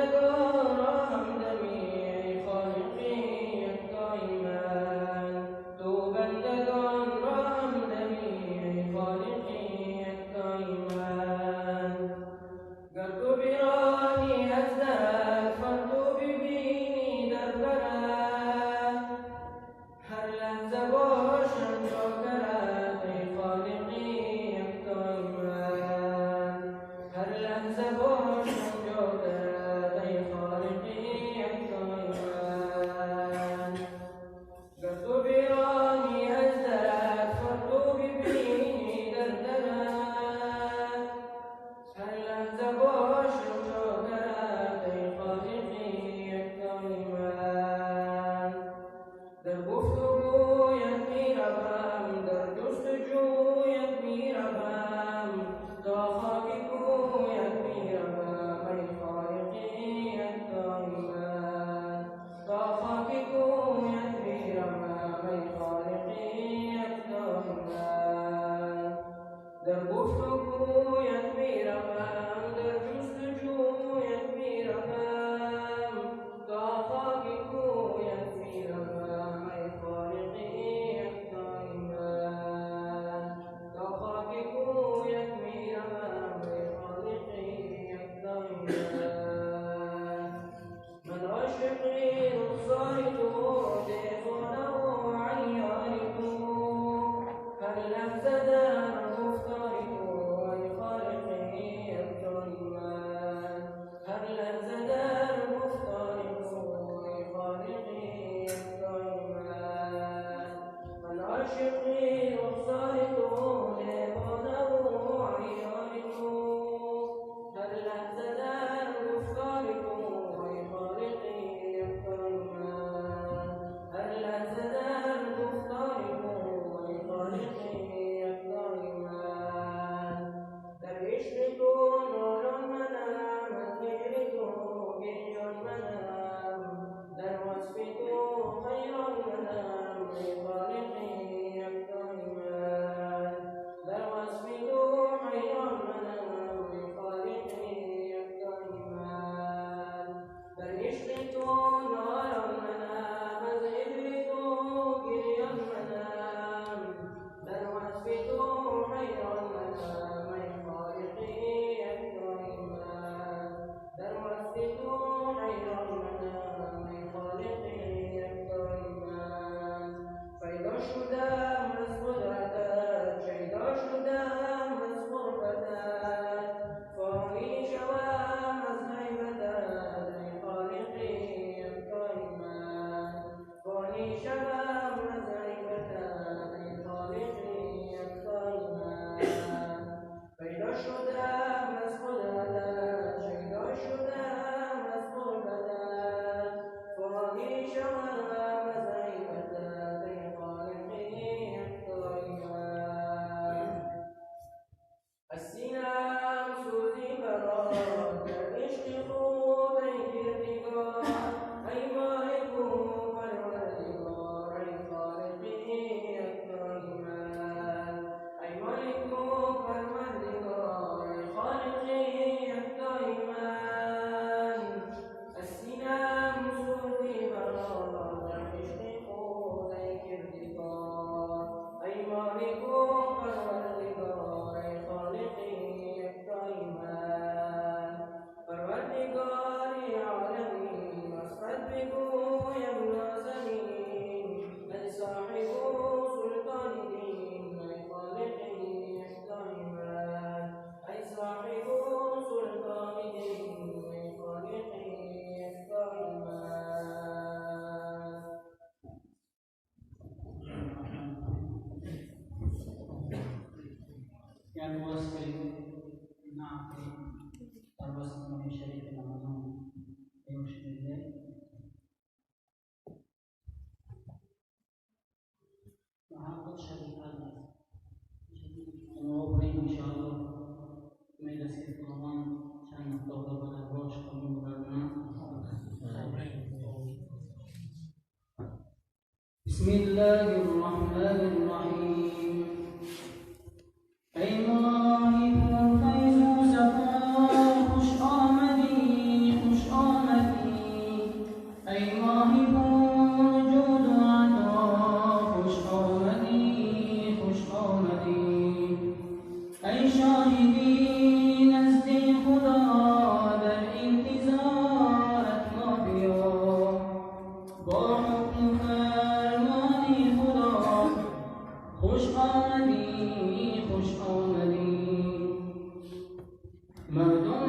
بندگان را همدمی ای خالقی یکتای من، تو بندگان را همدمی ای خالقی یکتای من. گر تو برانی از درت فرد ببینی در برت، هر لحظه باشم چاکرت ای خالقی یکتای من، هر لحظه باشم چاکرت ای خالقی یکتای من. گر تو برانی از درت فرد ببینی در درت، هر لحظه باشم چاکرت ای خالقی یکتای من. در گفتگویت میروم، در جستجویت میروم، تا خاک کویت میروم ای خالقی یکتای من، تا خاک کویت میروم ای خالقی یکتای من. در گفتگویت میروم، در جستجویت میروم، تا خاک کویت میروم ای خالقی یکتای من، تا خاک کویت میروم ای خالقی یکتای من. من عاشقی رخسار تو، دیوانه و عیار تو، هر لحظه در گفتار تو ای خالقی یکتای من، هر لحظه در گفتار تو ای خالقی یکتای من. من عاشقی رخسار تو، دیوانه و عیار تو، هر لحظه در گفتار تو ای خالقی یکتای من، هر لحظه در گفتار تو ای خالقی یکتای من. در عشق تو نالان منم، از غیر تو گریان منم، در وصف تو حیران منم ای خالقی یکتای من، در وصف تو حیران منم ای خالقی یکتای من. در عشق تو نالان منم، از هجر تو گریان منم، در وصف تو حیران منم ای خالقی یکتای من، در وصف تو حیران منم ای خالقی یکتای من. پیدا شدم از قدرتت، شیدا شدم از قربتت، فانی شوم از هیبتت ای خالقی یکتای من، فانی شوم از هیبتت ای خالقی یکتای من. پیدا شدم از قدرتت، شیدا شدم از قربتت، فانی شوم از هیبتت ای خالقی یکتای من. از سینه‌ام سوزی برآر، در عشق خود ای کردگار، ای مالک و پروردگار ای خالقی یکتای من، ای مالک و پروردگار ای خالقی یکتای من. از سینه‌ام سوزی برآر، در عشق خود ای کردگار، ای مالک و پروردگار ای خالقی یکتای من. پروردگار عالمین، وصفت بگویم نازنین، ای صاحب سلطان دین ای خالقی یکتای من، ای صاحب سلطان دین ای خالقی یکتای من. यानी नाते और वस्त में शरीक रमज़ान बेहोश иншоаллоҳ мерасид, Худованд чанд нуқтаҳоро ба даргоҳаш қабул гардонад. بسم الله الرحمن الرحیم. ای ماهی پرفیض و صفا، خوش آمدی، خوش آمدی.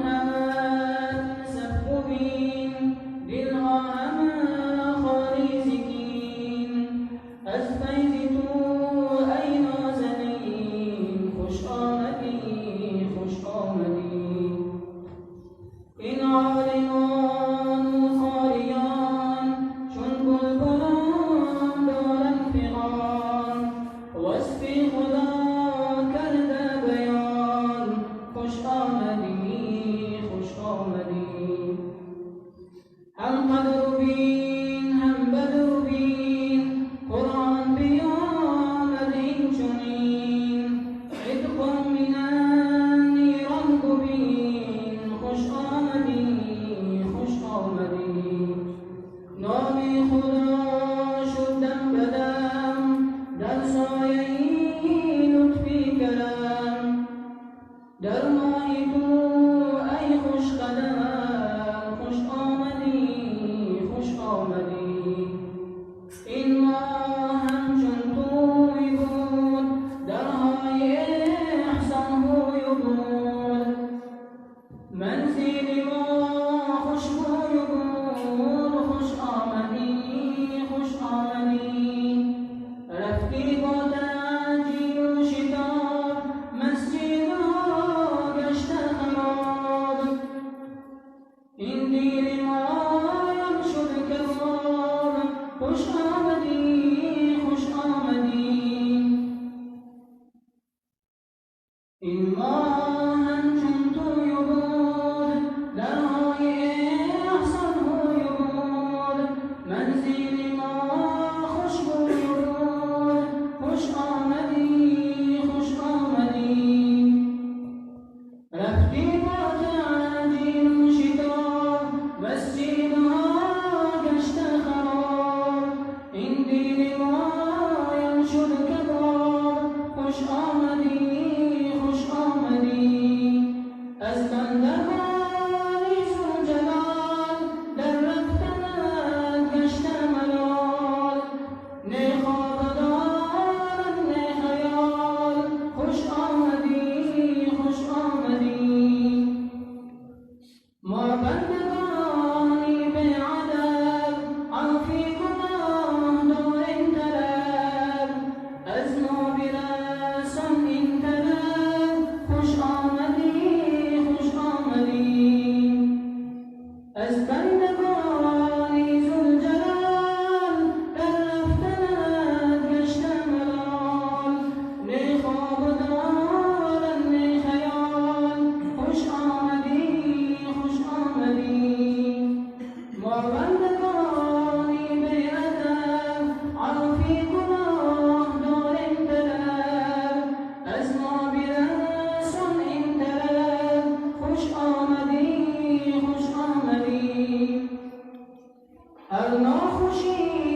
همه صف بین، دلها همه خالی ز کین. از فیض تو ای نازنین، خوش آمدی خوش آمدی. این عالمان و خاریان چون بلبلان دارند فغان، وصف خدا کرده بیان، خوش آمدی خوش آمدی. هم قدر بین هم بدر بین، قرآن بیامد این چنین، عتق من النیران گبین، خوش آمدی خوش آمدی. نام خدا شد دم به دم، در سایه لطف کرم، در ماه تو ای خوش قدم، خوش آمدی خوش آمدی. این ماه همچون توی بود، درهای احسان هوی بود، منزل ما خوشبوی بود، خوش آمدی خوش آمدی. رفتی با تعجیل و شتاب، مسجدها گشت خراب، این دل مایم شد کباب، خوش آمدی خوش آمدی. این ماه همچون توی بود، درهای احسان هوی بود، منزل ما خوشبوی بود، خوش آمدی خوش آمدی. رفتی با تعجیل و شتاب، مسجدها گشت خراب، این دل مایم شد کباب، خوش آمدی خوش آمدی. از بندگان ذوالجلال، در رفتنت گشت ملال، نه خواب دارم نه خیال، خوش آمدی خوش آمدی. ما بندگانی به عدد، عفو گناه داریم طلب، از ما برسان این طلب، خوش آمدی خوش آمدی. از بندگانی ذوالجلال، در رفتنت گشت ملال، نه خواب دارم نه خیال، خوش آمدی خوش آمدی. ما بندگانی به ادب، عفو گناه داریم طلب، از ما برسان این طلب، خوش آمدی خوش آمدی. هر ناخوشی